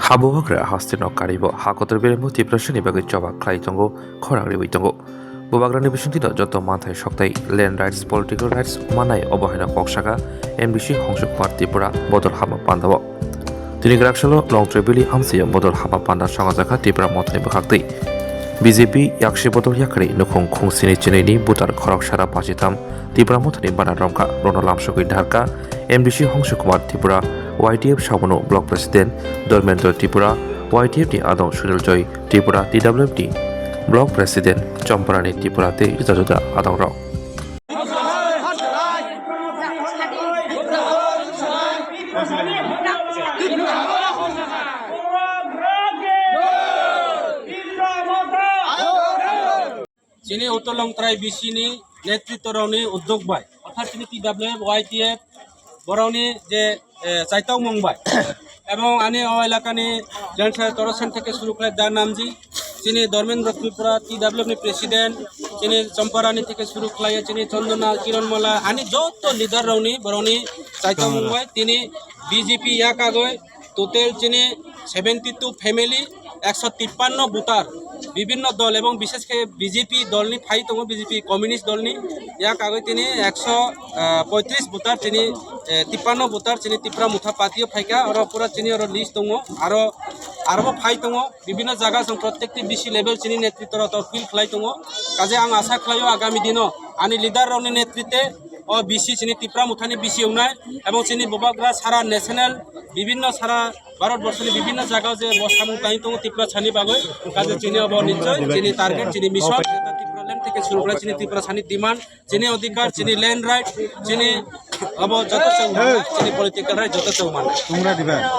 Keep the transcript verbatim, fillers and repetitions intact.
Habubagra hasteno karibo hakotor beremo Tiprasani bagwi choba khlai tongo, khorang riwi tongo. Bubagrani bisingtwino joto manthai soktai, land rights, political rights manai obo haino kok saka M D C Hongsuk Kumar Tripura bodol hama pandao. Tini grak salo Longtrai Valley amchaio bodol hama panda songajakha Tipra Mothani bwkhaktwi. B J P yaksi bodol yakarwi nukhung khungsini chinaini butar khorok sara pachitham Tipra Mothani bana romkha, rono lamsogwi dharka M D C Hongsuk Kumar Tripura, Y T F Sabono Block President Dharmendra Tripura, Y T F ni adong Sunil Joy Tripura, T W F ni Block President Chomparani Tripura tei juda juda adongrok. Chini Uttor Longtrai B C ni netritworokni uddog bai, orthat chini T W F, Y T F, borokni je, eh, chaitokmung bai, ebong ani o elakani Joint Secretary Torosen theke suru khlai Da Namji, chini Dharmendra Tripura, T W F ni President, chini Chomparani theke suru khlai, chini Chandana, Kiran Mala, ani joto leader rokni borokni chaitokmung bai tini B J P yakagwi total chini seventy two family, ekso tippanno voter, bibhinno dol ebong bishesh khe B J P dolni phai tongo, B J P communist dolni yakagwi tini ekso poitris voter chini, eh, tippanno voter chini Tipra Motha party o phaikha, oro pura chini oro list tongo, aro, aro bo phai tongo, bibhinno jaga chwng prottekti B C level chini netritworok field khlai tongo, kaje ang asa khlaio agami dino ani leader rokni netrite o B C chini Tipra Mothani B C wngnai, ebong chini Bubagra sara national, bibhinno sara Bharat borso ni bibhinno jaga o je bo samung tangwi tongo Tipra sani bagwi, kaje chini obo nichoi chini target, chini mission, Tipra land theke suru khlai chini Tipra sani demand, chini odhikar, chini land right, chini obo joto chwng manai, chini political right joto chwng manai.